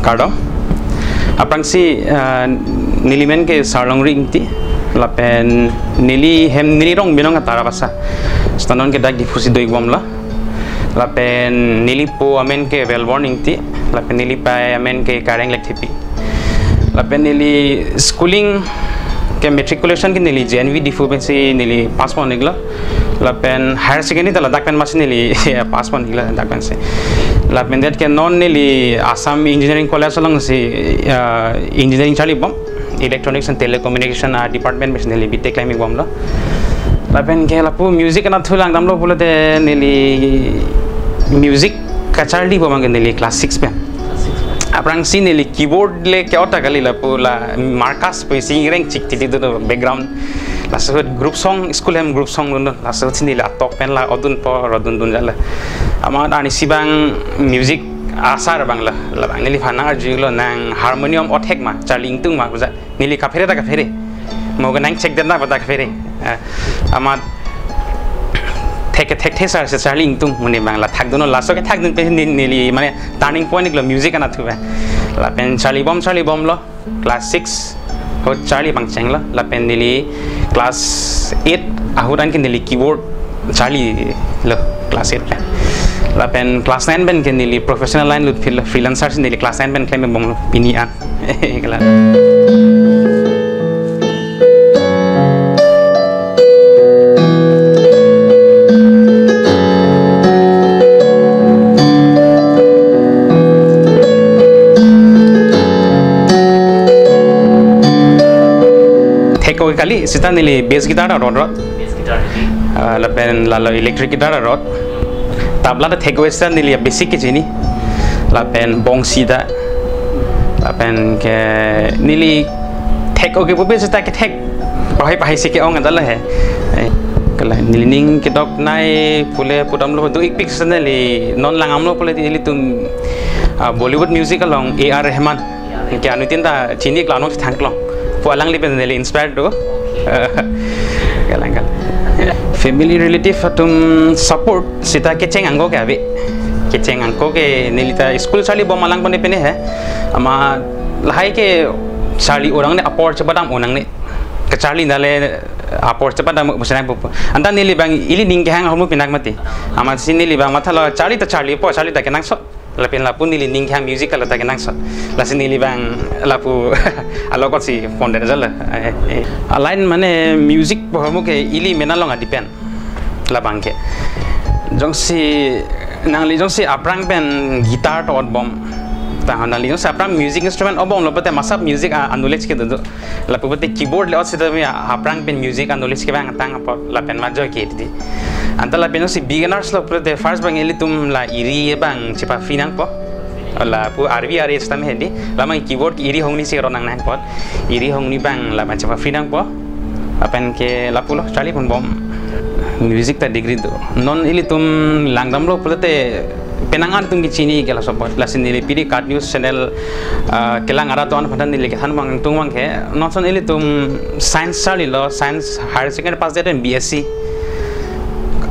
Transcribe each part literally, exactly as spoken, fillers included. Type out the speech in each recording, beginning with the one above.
Kardom. Aphrangsi, ah, neli men ke Sarlongri Ingti. Lapen neli hem neli rong binong Tarabasa. Seta non ke dak Diphu si do-ik bomlo. Lapen neli po amen ke Wellborn Ingti. Lapen neli pei amen ke Kareng Lekthepi. Lapen neli schooling ke matriculation ke neli J N V Diphu pensi neli pass pon-iklo. Lapen higher secondary ta ladak pen masi neli pass pon-iklo dak pensi. Lapen det ke non neli Assam Engineering College alongsi, ah, engineering charli bom. Electronics and Telecommunication, ah, department pensi neli B Tech klem-ik bomlo. Lapen ke lapu music anatthu langdamlo pulote neli music kacharli bom abang ke neli class six pen. Aphrangsi neli keyboard le ke-ot ta kali, lapu la maracas pu isi reng chik titi do background. Laso ahut group song, school hem group song dun dun. Laso ahut si neli atok pen la odun po rodun dun jala. Amat arnisi abang music asar abang la, labang neliphan nang-arjulo nang harmonium othek ma, charli ingtung ma pu jat. Neli kaphere ta kaphere. Mo ke nang chek den ta pu ta kaphere. Eh, amat thek thekthe sar si charli ingtung mo ne abang la thakdunlo, laso kethakdun pen ne-, neli mane turning point-iklo music anatthu abang. Lapen charli bom charli bomlo class six ahut charli pangchenglo. Lapen neli class eight ahut anke neli keyboard charlilo class eight pen. Lapen class nine pen ke neli professional line lut phil freelancer si neli class nine pen klem bomlo pini an. Kalang. Thek-o kali seta neli bass guitar ta rot rot. Bass guitar neli. Ah, lapen lalo electric guitar ta rot. Tabla ta thek-o seta neli basic ke chini. Lapen bongsi ta. Lapen ke neli thek-o ke pupe seta kethek pahai pahai si ke-ong adala he. Eh, kalang neli ning kedok nai pule pudamlo do-ikpik seta neli non langdamlo pule ilitum, ah, Bollywood music along A R Rahman. Ke anuttin ta chini-iklo, non si thangklong. Pu alangli pen neli inspired do. Kalang kalang. Family relative atum support seta kecheng angko ke ave. Kecheng angko ke neli ta school charli bom alang pone pene he. Amat lahai ke charli orang ne apor chepadam unang ne. Kacharli dale apor chepadam pu senang pupu. Anta neli abang ili ning kehang ahormu pinak mati. Amatsi neli abang mathalo charli ta charli po, charli ta kenangsot. Lapen lapu neli ning kehang music ta la ta kenangsot. Lasi neli abang lapu alokot si pon den jala. Eh, eh. A line mane music pu ahormu ke ili mena along a-depend. Labang ke. Jongsi nangli jongsi aphrang pen guitar ta ot bom. Tahan nangli jongsi aphrang music instrument ot bomlo pute masap music a, a-knowledge ke do do. Lapu pute keyboard le ot seta mi aphrang pen music a-knowledge ke abang tang apot lapen ma joike titi. Anta lapen jongsi beginners lo pute first abang ilitum la iri abang chepa-free nangpo. Lapu arvi ari seta mi hedi. Labang keyboard ke iri hongni si ro nang nangpo. Iri hongni abang labang chepa-free nangpo. Lapen ke lapulo charli pon bom. Music ta degree do. Non ilitum langdamlo pulote penang an atum ke chini ke laso apot. Lasi neli piri KAT News channel, ah, kelang arat do-an aphan neli kethan abang tung abang ke. Non ason ilitum science charlilo, science higher secondary pass det B S C.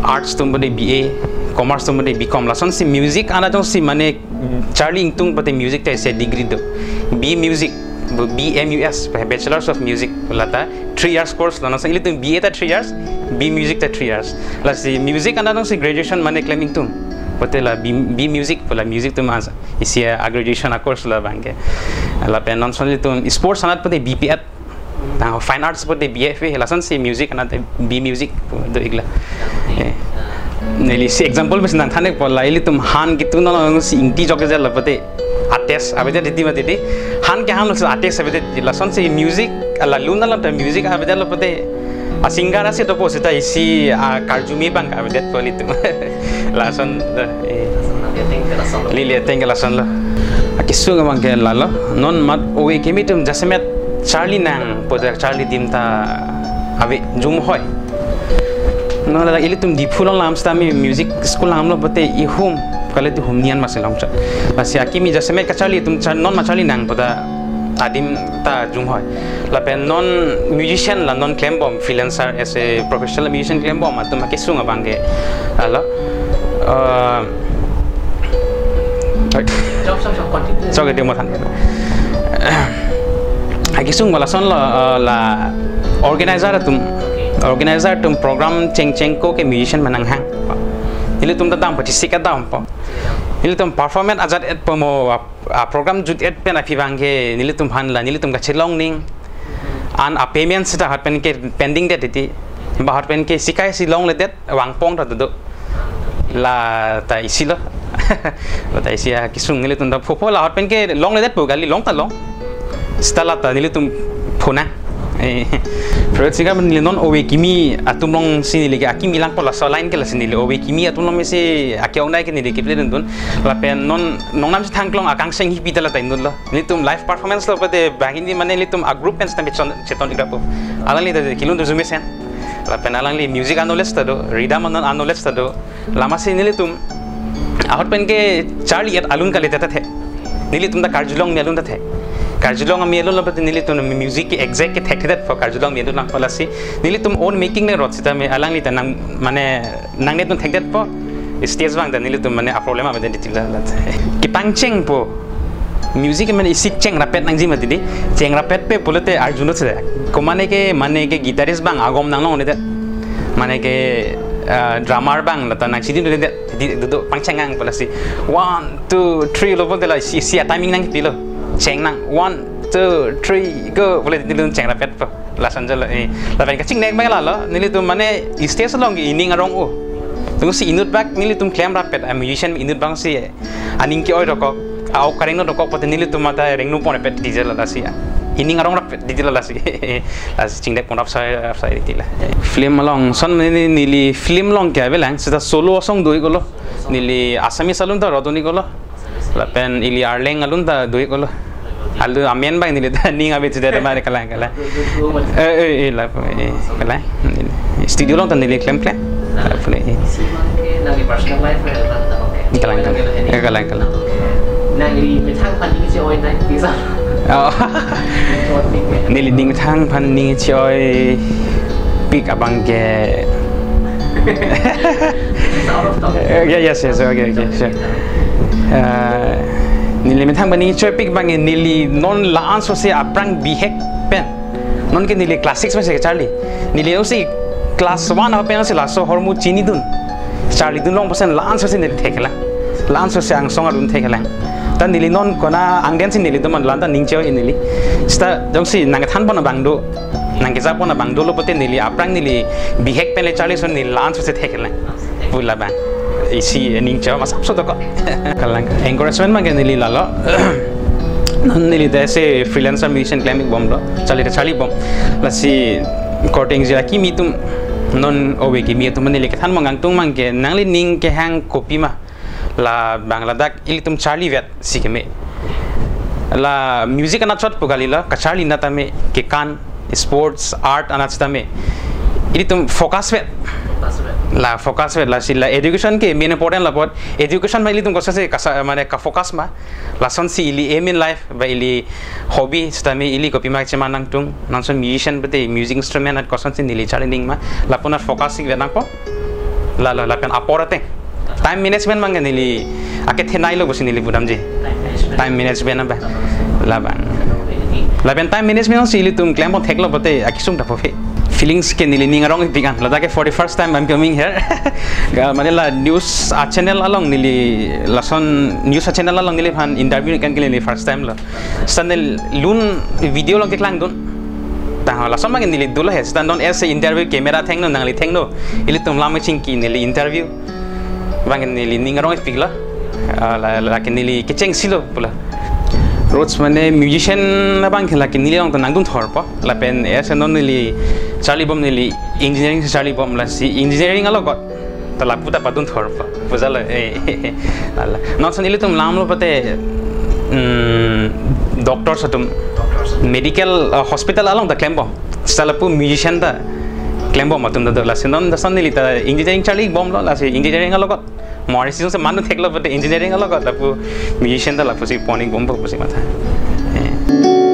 Arts atum pute B A, commerce atum pute B Com. Lasonsi music anat jongsi mane charli ingtung pute music ta isi degree do. B Music, B M U S, Bachelors of Music, la ta three years course lo, non ason ilitum B A ta three years, B Music ta three years. Lasi music anat jongsi graduation mane klem ingtung pute la B, B Music pu la music atum as isi a-graduation a-course labang ke. Lapen non ason ilitum sports anat pute B P Ed. Tang fine arts pute B F A, lasonsi music anat B Music pu do-iklo. Eh. Neli si example bes nangthan-ikpo, la ilitum han ketun alongsi ingti jok jalo pute a-taste avedet titi mati titi. Han kehanlo si a-taste avedet titi. Lasonsi music, ala lun along ta music avedetlo pute a-singer asi dopo seta isi a-karjumi abang avedetpo ilitum. Lason, eh. Lili ateng ke lasonlo. Akesung abang ke lalo. Non mat ove kimi atum jasemet charli nang pute charli adim ta ave jum hoi. Non la ilitum Diphu along alam seta mi music school alam lo pute ihum kali tu hum nian masi longchot. Lasi akimi jasemet kacharli atum char-, non ma charli nang pute adim ta jum hoi. Lapen non musician la non klem bom freelancer as a professional musician klem bom atum akesung abang ke. Alo. Eh, job Sok itu mo than. Akisung balason lo, eh, la organizer atum, organizer atum program chengcheng ko ke musician manang hang. Nelitum ta dam pati sika dam po. Nelitum performance ajat et po mo, ah, program jut et pen aphi bang ke nelitum han la nelitum kachelong ning. An a payment sita hot pen ke pending det iti. Ba hot pen ke sikai si longledet vangpon ta do. La ta isi lo. La ta isi akisung nelitum ta phopo la hot pen ke longledet po kali, long ta long. Sita la ta nelitum phonang. Eh, favorite singer neli non ove kimi atum along si neli ke akimi lang po, laso line ke lasi neli ove kimi atum along si ake-ong dai ke neli keplay dun dun. Lapen non nongnam si thangklong akangseng hipi ta la ta indun lo. Nelitum live performance lo pute bang ini mane nelitum a group pen stampe chon cheton igrapo. Alangli ta kelun tu Jumesen. Lapen alangli music a-knowledge ta do, rhythm a-knowledge ta do. Lama si nelitum ahot pen ke charli et alun kali tata the. Nelitum ta karjulong mi alun tata the. Karjulong mi alun lo pute nelitum music ke exact ke thekthedet po, karjulong mi alun lang po lasi. Nelitum own making le rot sitame alangli ta nang mane nangne tun thekdet po, stage bang ta nelitum mane a problem abe den tila la. Kepangcheng po. Music mane isi cheng rapet nangji mati di. Cheng rapet pe pulote arjun se. Ko mane ke, mane ke guitarist bang agom nanglong ne det. Mane ke, eh, drummer bang la ta nangchidi ne det. Di do do pangcheng ang pala si. One, two, three lo pulote la isi, isi a timing nangpilo. Cheng nang. One, two, three, go. Pule di dun cheng rapet po. Lason jalo, eh, lapen kachingnek bang la lo, nelitum mane stage along ke ining arong o. Tung si inut bak nelitum klem rapet, a musician inut bang si, eh, aning ke-oi dokok, a-ok kareng no dokok pute nelitum mata rengnu pon pet D J la lasi. Ining arong rapet D J la lasi. Lasi chingnek pon rap sai, rap sai tila. Film along, son neli, neli film along ke avelang, sita solo asong do-ik lo. Neli Assamese alun ta rodun-ik lo. Lapen ili Arleng alun ta do-ik lo. Alu amen bang neli ta ning abe chida ma kalang kalang. Eh, eh, eh, la, eh, kalang. Studio along ta neli klem klem. Lapen, eh. Kalang kalang. Eh, kalang kalang. Nangli methang aphan ning che-oi nang pisa. Oh. Neli ning methang aphan ning che-oi pik abang ke. Eh, yeah, yes, yes, okay, okay, sure. Eh, neli methang bani choi pik bang neli non la-an so se aphrang bihek pen. Non ke neli class six pen si charli. Neli usi class one apen si laso ahormu chinidun. Charlidun long percent la-an so se neli theklang. La-an so se angsong adun theklang. Ta neli non kona angden si neli doman lanta ning che-oi neli. Sita jongsi nangthan pon abang do. Nangkeja pon abang dolo pute neli aphrang neli bihek pen le charli so neli la-an so se theklang. Pu labang. Isi ning che-oi masap so dokok. Kalang. Encouragement bang ke neli lalo. Non neli ta se freelancer musician klem-ik bomlo. Charli ta charli bom. Lasi korte ingjir akimi atum non ove kimi atum neli kethan mong angtung bang ke nangli ning kehang kopima. Labang ladak ilitum charlivet si keme. La music anat chot pu kali la kacharli nat tame kekan sports, art anat sitame. Ilitum focus vet. La focus vet lasi la education ke main important la apot. Education ma ilitum kosa se kasa mane ka focus ma. Lason si ili aim in life ba ili hobby sitame ili kopima cheman nangtung. Nangson musician pute music instrument at koson si neli charli ning ma. Lapu nat focus si vet nangpo. La la lapen apor ateng. Time management bang ke neli ake thenai lo pusi neli pudamji. Time management apa? Labang. Lapen time management si ilitum klem pon theklo pute akisung ta pho phe. Feelings ke neli ning arong ipik an. Ladak ke for the first time I'm coming here. Ga mane la news a channel along neli lason news a channel along neli aphan interview kan ke neli first time lo. Sandel lun video along keklangdun. Ta lason bang neli dolo he. Stand on as interview camera thengno nangli thengno. Ilitum lam chingki neli interview. Bang neli ning arong ipik lo. Ah, la, la, lake neli kecheng silo pula. Roots mane musician abang ke lake neli along ta nangdun thorpo. Lapen ese non neli charli bom neli engineering si charli bom lasi engineering alogot. Ta lapu ta padun thorpo. Puja lo, eh, lala. Nonson ilitum lam lo pute, mm, doctors atum. Medical, uh, hospital along ta klem bom. Sita lapu musician ta klem bom atum ta do lasi non dason neli ta engineering charli bom lo lasi engineering alogot. Mori si se manu theklo pute engineering alogot lapu musician ta lapu si pon-ik bompo pusi matha. Eh.